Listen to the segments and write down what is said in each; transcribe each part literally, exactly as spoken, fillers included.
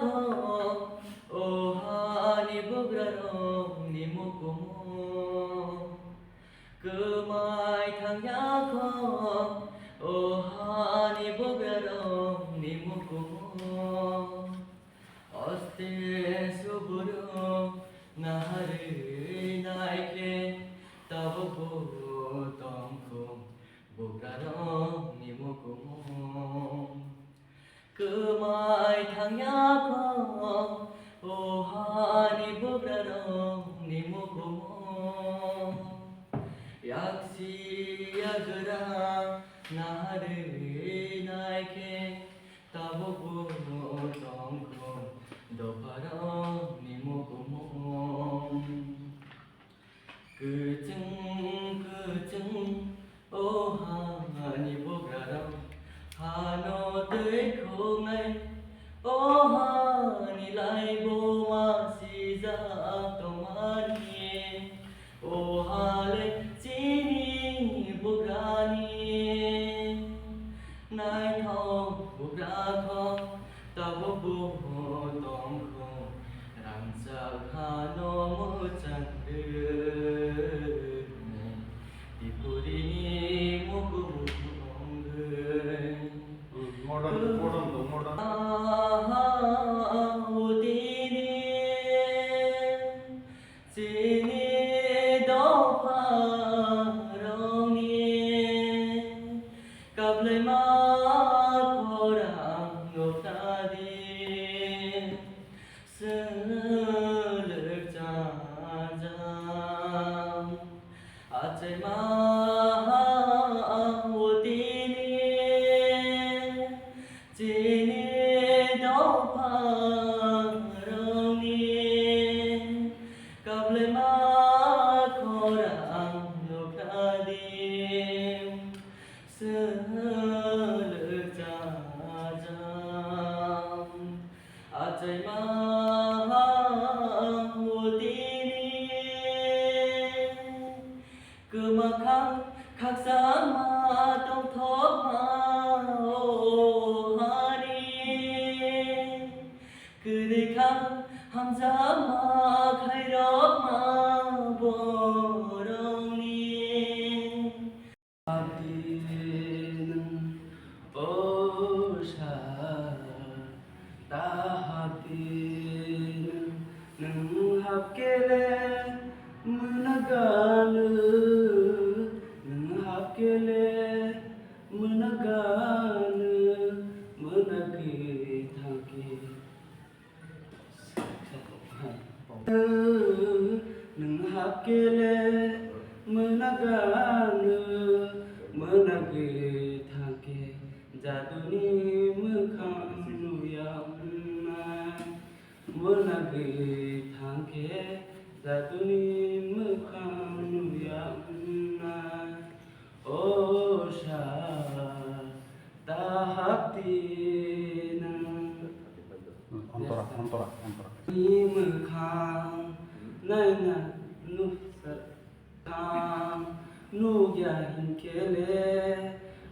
O hani bugrarokni mukumu kwmai thangya kho, o hani bugrarokni mukumu. Oste suburu naharwi naikhe, tabukbo tongkho bugrarokni mukumu. Kwmai thangya kho, o hani bugrarokni mukumu. Yaksi yagra naharwi naikhe, tabukbo tongkho dopharokni mukumu. Kwchwng kwchwng o hani bugrarok hano twi khungnai, o hani laibo ma sijak tongmani. O hale chini bugrani naithok bugra kho, tabukbo tongkho rangchak hano mwchang rwnai, Tipurini mukumu wngwi. Modern, modern, modern. Aha, o tini Chini dopharokni kablaima khorang nuknadi swlwk chajak. Achaima ha o tini chini dopharokni kablaima khorang nuknadi swlwk chajak. Achaima ha o tini kwmakhang khakchangma tongthokma o hani. Kwrwi kha hamjakma khairokma borokni. Hapdin o sar, ta hapdin nwng hapkele mwnaganw, nwng hapkele mwnaganw, mwnagwi thangkhe. Nwng hapkele mwnaganw, mwnagwi thangkhe jaduni mwkhang nuya wngnai. Mwnagwi thangkhe jaduni mwkhang nuya wngnai. O sar, ta hapdino. Ontora, ontora, ontora. Ni mwkhang naina nuksa. Kang nukya hinkhe le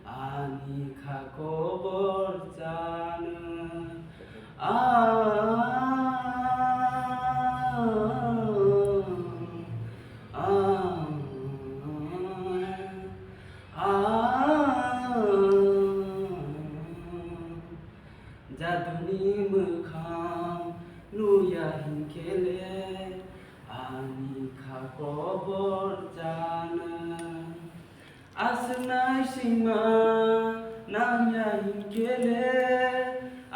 ani kha kobor chano. Ah, ah, ah, ah. Jaduni mwkhang nuya hinkhe le ani kha kobor chano. Aswk naisingma nangya hinkhe le,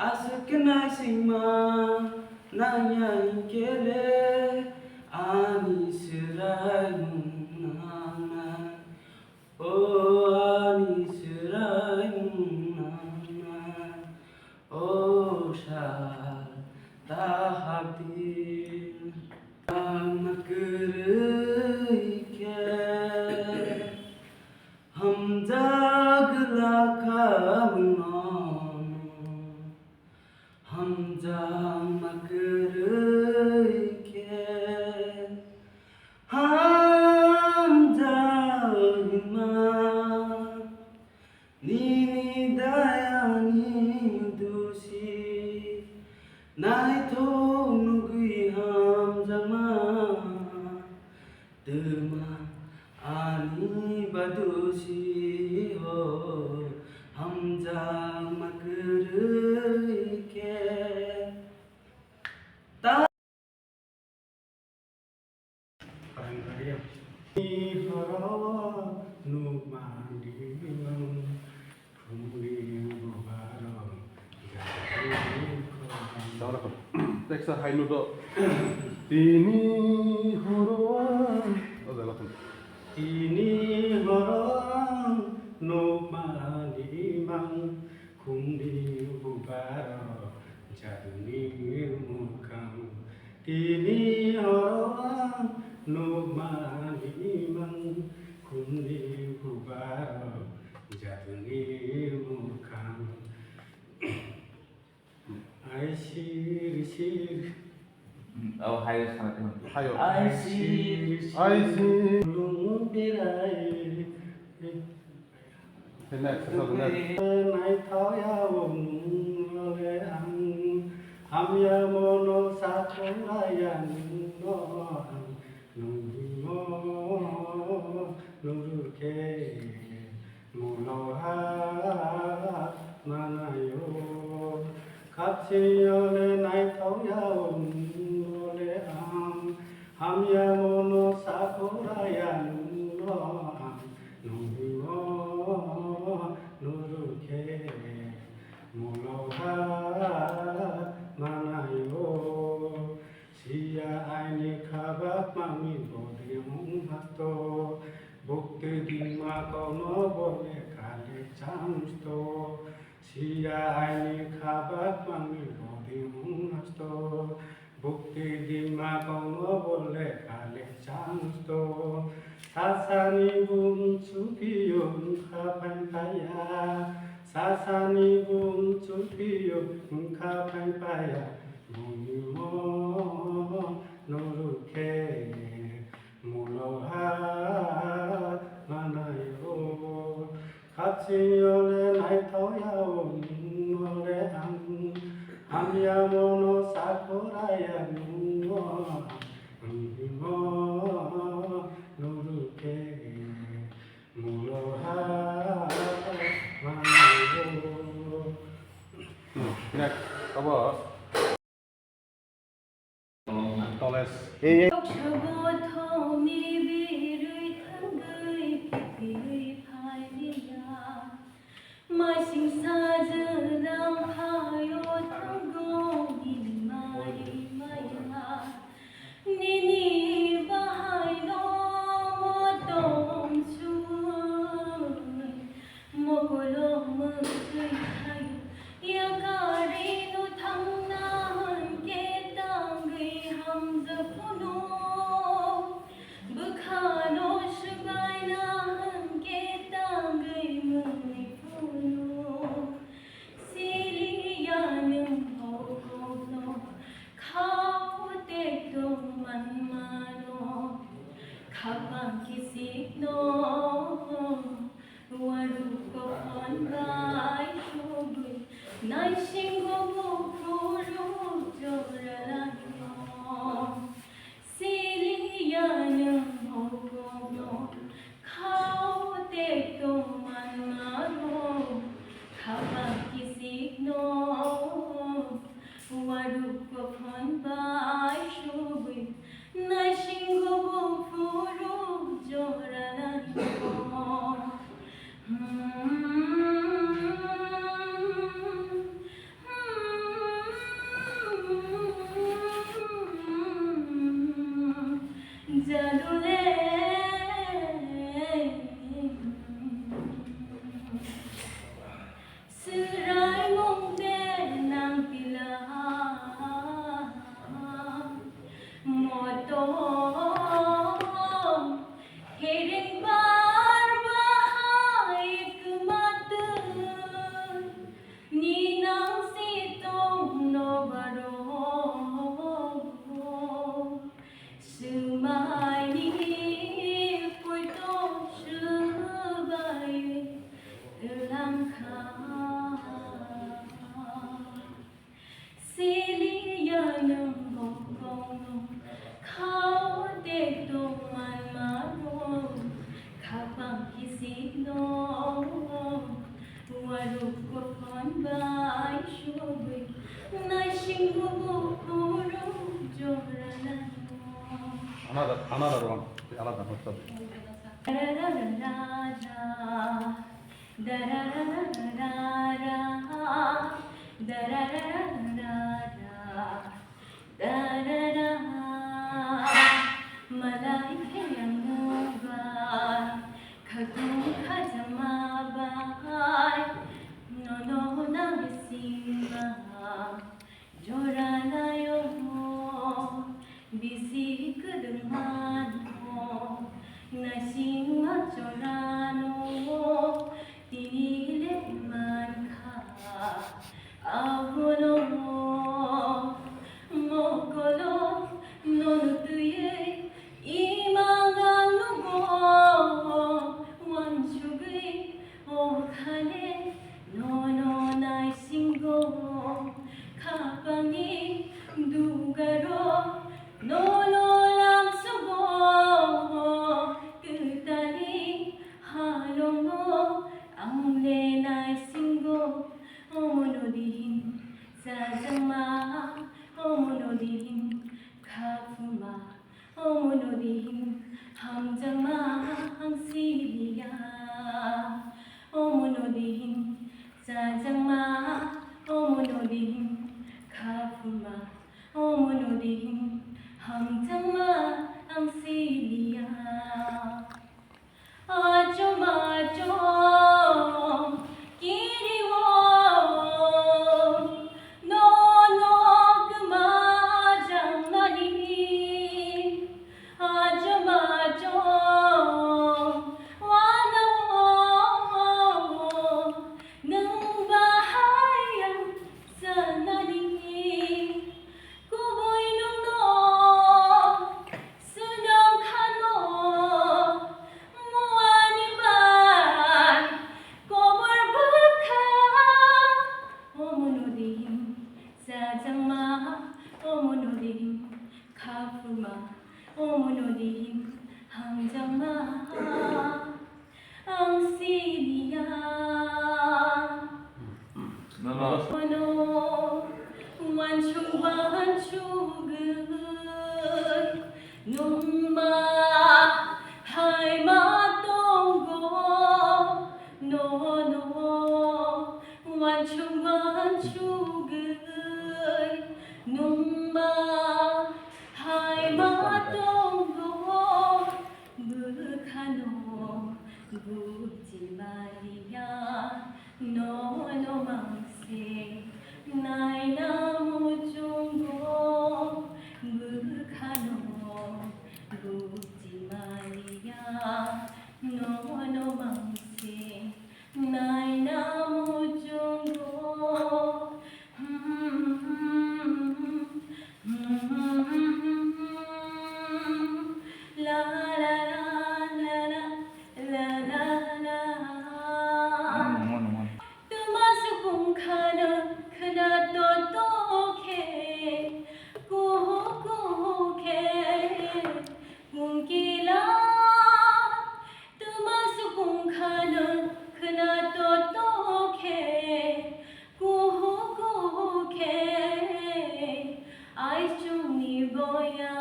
aswk khe naisingma nangya hinkhe le ani swraimung nangnai. O ani swraimung nangnai, o sal ta hapdi. Ang kwrwi khe hamjagwlakha mungno. Hamjakma kwrwi khe hamjak hwnma, nini dayani dusi, Naithok nugwi hamjakma twma ani badusi ho hamjakma kwrwi khe ta Teksa hai nudo. Tini horo. O jaga phone. Tini horo nukmani mang khumni bubaro jaduni mukhang. Tini horo ang nukmani mang khumni bubaro jaduni mukhang. I see, see. Oh, hai, sana tengok. Hayo. I see, I see. Lung berai. Naithok ya o nungno le ang, hamya mono sakhoraya nungno ang, nungno nurukhe muloha manayo. Khachiyo le naithok ya o nungno le ang, hamya mono sakhoraya nungno ang, nungno nurukhe muloha manayo. Siya aini khabak mangni bodi hung hasto, bukti dima kono bole kale changsto. Siya aini khabak mangni bodi hung hasto, bukti dima kono bole kale changsto. Sasani bung sukiyo wngkha phain paya, sasani bung sukiyo wngkha phain paya. Bumimo norukhe muloha manayo. Khachiyo le naithok ya o nungno le ang, hamya mono sakhoraya nungno ang, bumimo norukhe muloha manayo. Next, abo. Toles. Ei, ei. Toksa bothomni birwi thangwi kiphilwi phailiya. Masing sajwlang phaio thango nini mari maya. Nini bahaino motom sui, mokolo mwtwi thaio, yakarino thangna hwnkhe tangwi hamjak phano. Bwkhano swbaina hwnkhe tangwi mwnwi phano. Siliya nwng hokokno, khao tekto manmano, khapang kisikno, waruk kophon bai sugwi, naisingo buphuru joralaino. Siliya nwng hokokno, khao tekto manmano, khapang kisikno, waruk kophon bai sugwi, naisingo buphuru joralaino. Jadule. Swraimung de nang pila moto. Nwng bokongno khao tei tongman mano, khapang kisino waruk kothon bai sugwi, naisingbo bukhurok joralaio. Another, another one. Another, what's up? Darararara, darararara, darararara. Darara, malai khe ang nwng bai, khatung khajama bai, nono naisingma joralaio, bisi kwdwngmano naisingma jorano tini le mankha. Abono mokolo nono twiwi imang ang nugo, wansugwi o khale nono naisingo, khapangni dugaro nono langsugo, kwtalni halongo ang le naisingo. Omo nodi hin chajakma, omo nodi hin khaphuma, omo nodi hin hamjakma ang siliya. Omo nodi hin chajakma, omo nodi hin khaphuma, omo nodi hin hamjakma ang siliya. Achom achom kiriwo, nono kwmajaknani. Achom achom wanawo, nwng bahai ang sanani. Kubui nwngno swnam khano, muani bai kobor bwkha. Omo nodi hin chajakma, omo nodi hin khaphuma, omo nodi hin hamjakma ang siliya. Nono. Nono wansuk wansugwi nwngma hai ma tongo. Nono wansuk wansugwi nwngma hai ma tongo. Bwkhano buji maliya, nono mangse naina muchungo. Bwkhano buji maliya, nono mangse naina muchungo. La, la, la, la, la, la, la, la. Mano, mano, mano. Twma sukung khana khna to to khe, kuhu kuhu khe, kungkila. Twma sukung khana khna to to khe, kuhu kuhu khe, aichungni boya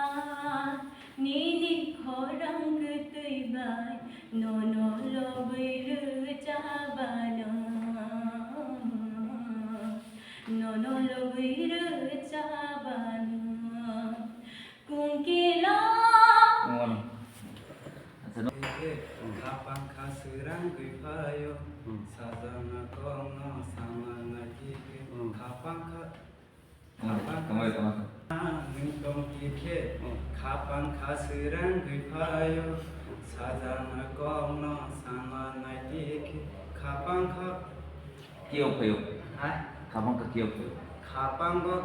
nini khorang kwtwi bai, nono lobwi rwchabano, nono lobwi rwchabano. Kungkila. Wano. Acha, no. Khapang kha srang gwi phaio, hmm, sajana kongno sama nai tike. Hmm. Khapang kha, hmm, khapang kha, kamai, kamai. Nung tong tike. Hmm. Khapang kha srang gwi phaio, sajana kongno sama nai tike. Khapang kha. Kiyok phaio. Ha? Khapang kha kiyok phaio. Khapang bo.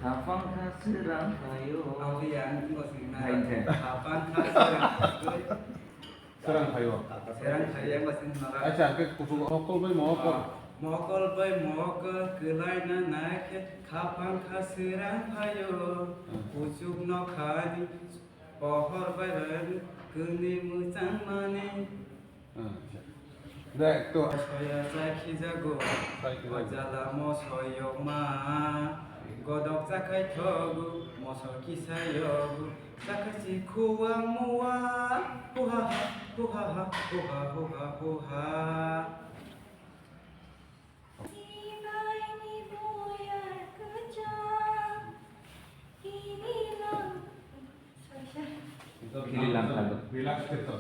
Khapang kha srang phaio. Ang yang bo sing na. Hai, hai. Khapang kha srang phaio. Srang phaio. Srang phaio yang bo sing na. Acha, ke kuchuk okol bai mo okol. Ah. Mokol bai mokol kwlaina naikhe, khaphang kha srang phaio. Hmm. Kuchuk nokhani pohor bai bai kwni mwchangmani. Hmm. De, to. Soya chakhijago, Chakhijago. O jala mosoyokma. Godok chakhai thogo, moso kisayogo. Chakhachi khuwa muwa, huha ha, huha ha, huha, huha, huha. Sibaini boyar kwchang, kini lang, sorry, sorry. Kini lang kado. Relax khe to.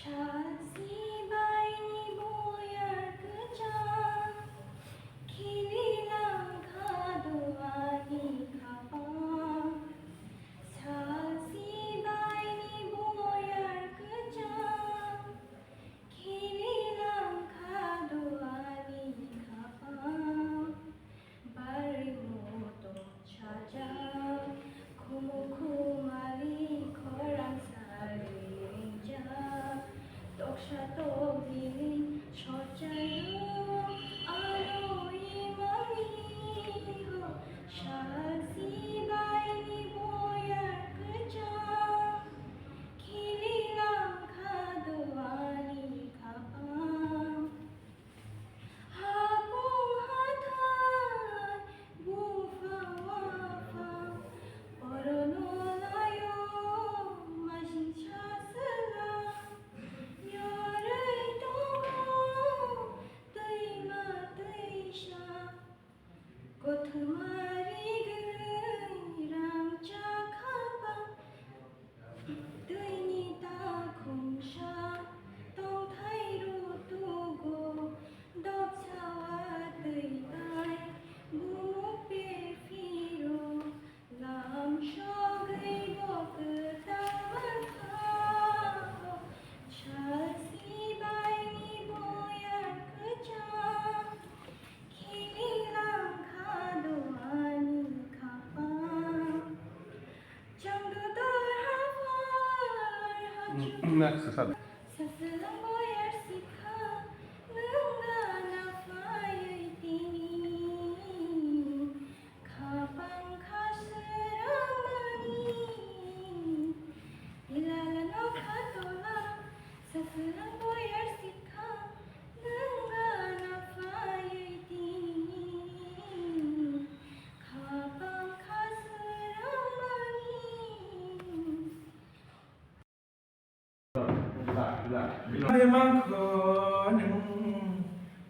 Sal sibaini boyar kwchang, kini lang kado ani khapang. Sal sibaini boyar kwchang, kini lang kado ani khapang. Bari motom sajak, khumu khumali khorang sari ringjak. Toksa tokbili sochaio ano imani ho. Sal sibaini boyar kwchang, kini lang kado ani khapang. Hapung hathai, buphang waphang, orono laio masing saswla. Yorwi tongo twima twisa, kothoma rigwi rang chakha pang. Twini takhumsa tongthai rutugo, dopsa watwi bai bumuk pephiro, lam sogwi bo kwtal mankha. Sal sibaini boyar kwchang, khili langkha do ani khapang. Changdu dor hafar hachuk. Next, sir. Saswlang boyar sikha, nwng gana phaiwi tini. Khapang kha sramani. Ilala nokha tola, saswlang boyar sikha, nwng gana phaiwi tini. Khapang kha sramani. Mangkho nwng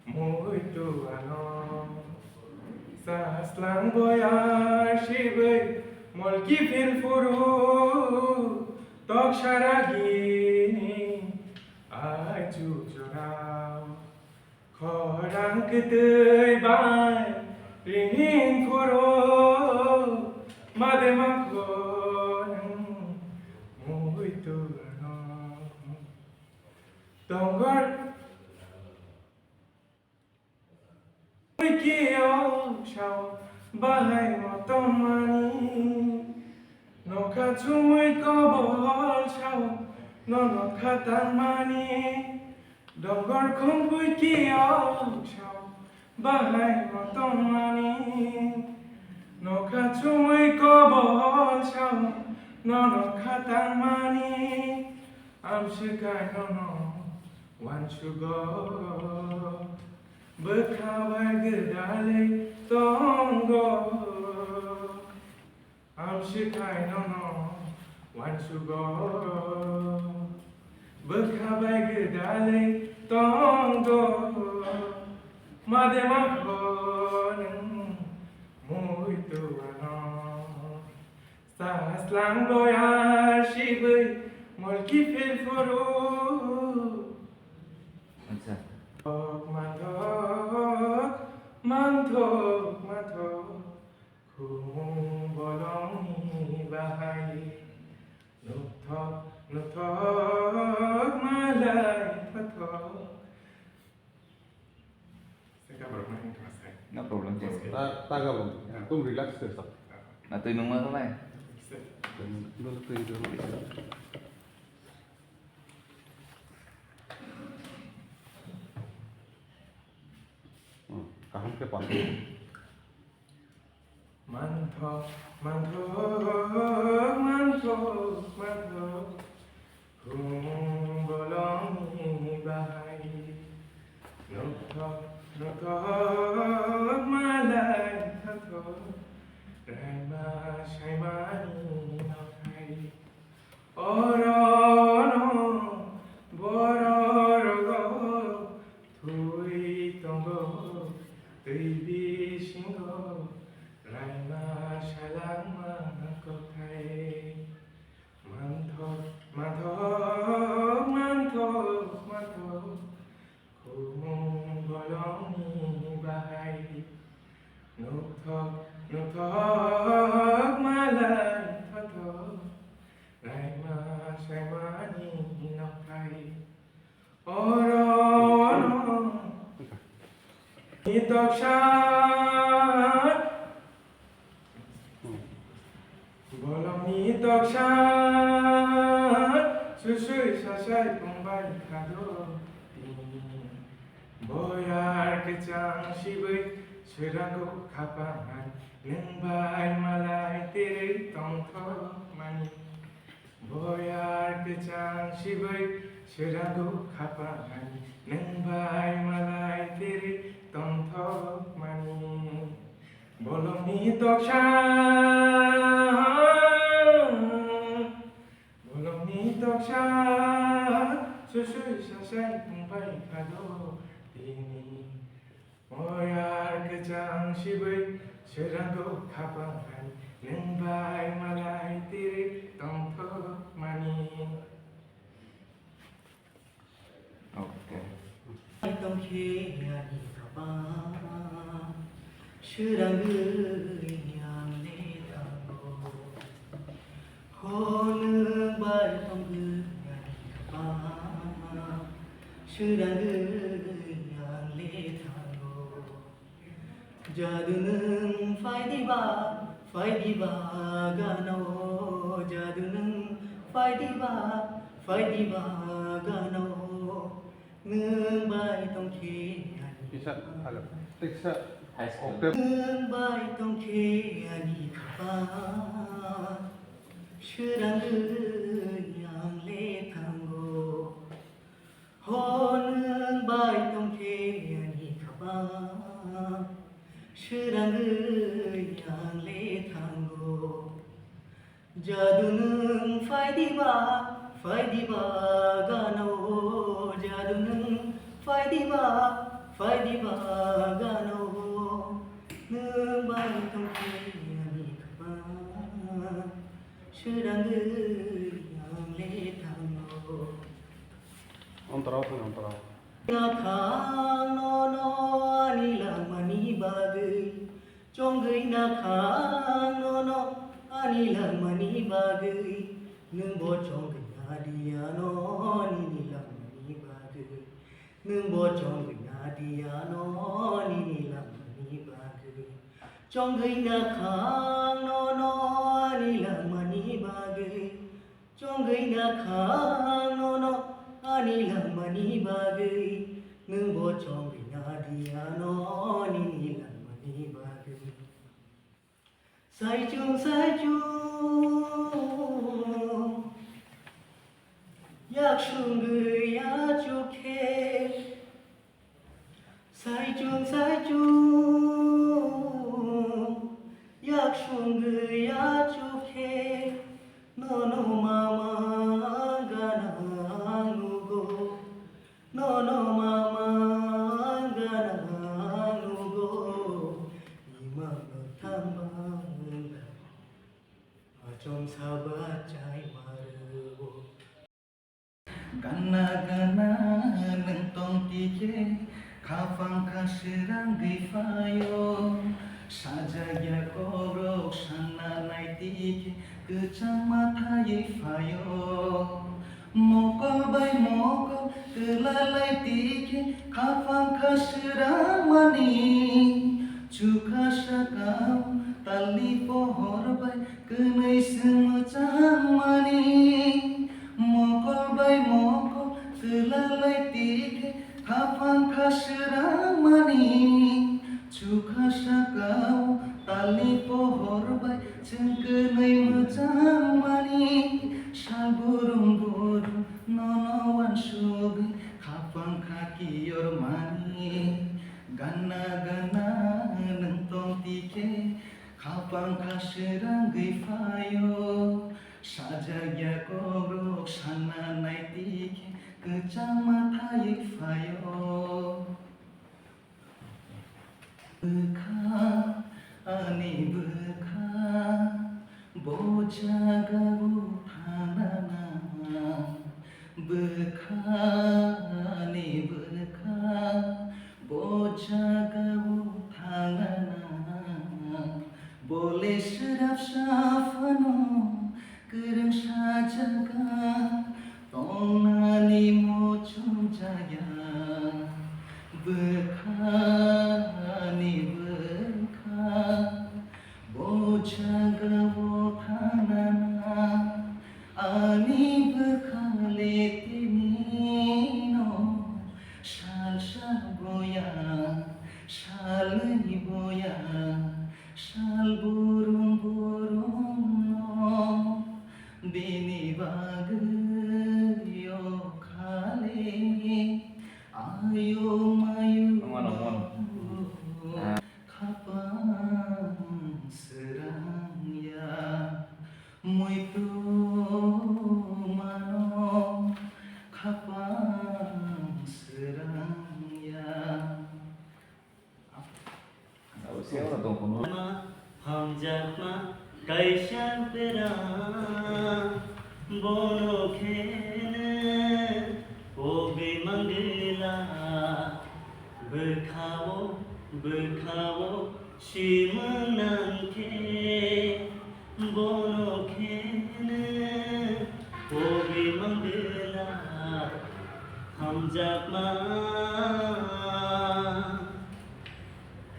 muitu ano, saslang boyar sibwi molki phil phuru, tok saragini ai chuk jorao. Khorang kwtwi bai ringin phuru, made mangkho nwng muitu ano. Dongor kiyok sao bahai motom mani, nokha chumui kobol sao, no nokha tangmani. Dongor khongpui kiyok sao bahai motom mani, nokha chumui kobol sao, no nokha tangmani. Amswkai nono wansugo, bwkha bai gwdalwi tongo. Amswkai nono wansugo, bwkha bai gwdalwi tongo. Made mangkho nwng muitu ano, saslang boyar sibwi molki phil phuru. Acha. Tok manthok, manthok, manthok. Khumung bolongni bahai, nukthok, nukthok, malai pathok. Seka borok nang wngkha sai. No problem, sir. Ta, ta gabon. Tum relax khe sa. Na twi nungma khlai. Sir. Dolo twi dolo. Kaham khe pathor. Manthok, manthok, manthok, manthok, khum bolongni bahai. Nukthok, nukthok, malai thokthok, raima saimani nokhai. Orono bororogo thwi tongo, twi bisingo raima salangma kothai. Manthok, manthok, manthok, manthok, khumung bolongni bahai. Nukthok, nukthok, malai thokthok, raima saimani nokhai. Orono ni toksa, bolongni toksa, susui sasai tongbai khado. Boyar kwchang sibui swrango khapang hai, nwng bai malai tirwi tongthokmani. Boyar kwchang sibui swrango khapang hai, nwng bai malai tirwi tongthokmani. Bolongni toksa, bolongni toksa, susui sasai tongbai khado tini. Boyar kwchang sibui swrango khapang hai, nwng bai malai tirwi tongthokmani. Okay. Tongkhe ani khapang, swrangwi ang le thango. Ho nwng bai tongwi ani khapang, swrangwi ang le thango. Jadu nwng phai diba, phai diba gana o, jadu nwng phai diba, phai diba gana o, nwng bai tongkhe ani. Kisa, hello. Teksa. High school. Octave. Nwng bai tongkhe ani khapang, swrangwi ang le thango. Ho nwng bai tongkhe ani khapang, swrangwi ang le thango. Jadu nwng phai diba, phai diba gana o, jadu nwng phai diba, phai diba gana o, nwng bai tongkhe ani khapang, swrangwi ang le thango. Ontara o thang, ontara o. Nakhang nono ani langmani bagwi, chongwi nakhang nono ani langmani bagwi, nwngbo chongwi nadi ano nini langmani bagwi, nwngbo chongwi nadi ano nini langmani bagwi, chongwi nakhang nono ani langmani bagwi. Chongwi nakhang nono ani langmani bagwi, nwngbo chongwi nadi ano nini langmani bagwi. Saichung, saichung, yak sungwi achuk khe. Saichung, saichung, yak sungwi achuk khe, nono mama gana ang nugo, nono mama gana ang nugo, imang no thambang wngkha, achom saba chai marwo. Gana gana nwng tong tikhe, khaphang kha swrangwi phaio. Sajagya kokrok sanna nai tikhe, kwchangma thaiwi phaio. Mokol bai mokol twlalai tikhe, khaphang kha swrangmani. Chukha sakao talni pohor bai kwnwi swngchangmani. Mokol bai mokol twlalai tikhe khaphang kha swrangmani. Hor bai chwng kwnwi mwchangmani, sal burum burum nono uansugwi khapang kha kiyormani. Gana gana nwng tong tikhe khapang kha srangwi phaio, sajagya kokrok sanna nai tikhe kwchangma thaiwi phaio. Bwkha, ani bwkha, bo jagao thangnana. Bwkha, ani bwkha, bo jagao thangnana. Bole swrapsa phano kwrwngsa jaga tongnani muchung jaya. Bwkhani bwkha, bo jagao thangnana. Ani bwkhale tinino sal sal boya, salni boya. Sal burum burum no bini bagwi o khale ayu mayu Mano, mano. no Ah. Khapang srang ya muitu mano khapang srang ya. Hamjakma kaisa pera bono khene pogwi mangwla. Bwkhao, bwkhao simwng nangkhe bono khene pogwi mangwla. Hamjakma.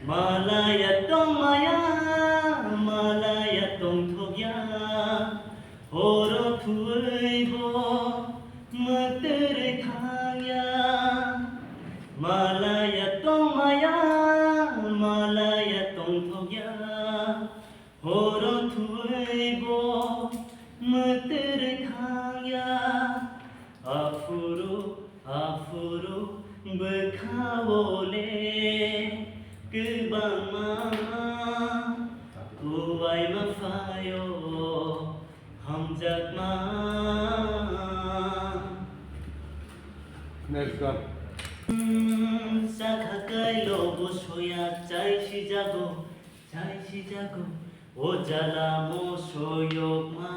Malaya tongmaya, malaya tongthokya, horo thuibo mwtwrwi thangya. Malaya tongmaya, malaya tongthokya, horo thuibo mwtwrwi thangya. Aphuru, aphuru bwkhao le kwbangma kuaima phaio hamjakma. Next one. Chakha kailo bo soya chai sijago, chai sijago, o jala mo soyokma.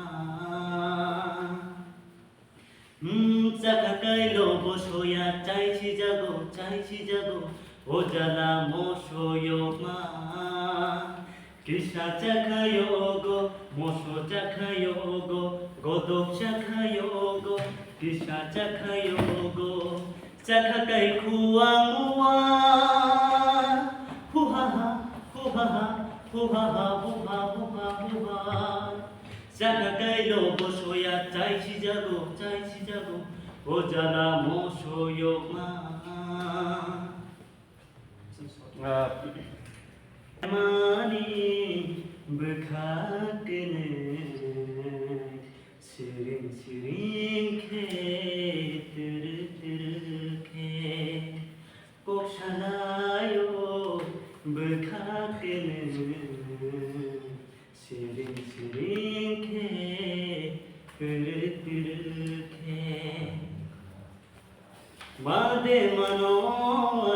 Hmm, chakha kailo bo soya chai sijago, chai sijago, o jala mo soyokma. Kisa chakhayogo, moso chakhayogo, godok chakhayogo, kisa chakhayogo. Chakha kai khuwa muwa. Hu ha ha, hu ha ha, hu ha ha, hu ha, hu ha, hu ha. Chakha kailo bo soya chai sijago, chai sijago, o jala mo soyokma. Ah. Mani bwkha kwnwi siring siring khe twrwk twrwk khe kok salaio bwkha kwnwi. Siring siring khe, kwrwk kwrwk khe. Made mano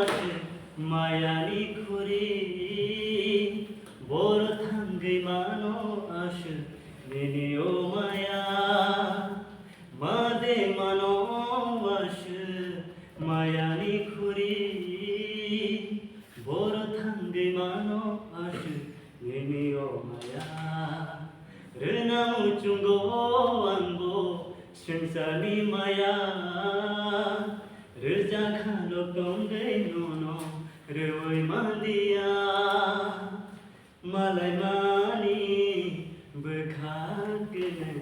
aswk mayani khuri, bor thangwi mano aswk nini o maya. Made mano aswk mayani khuri, bor thangwi mano aswk nini o maya. Rwna muchungo angbo swngcharni maya, rwjakha rok tongwi nono rwui manliya. Malaimani bwkha kwnwi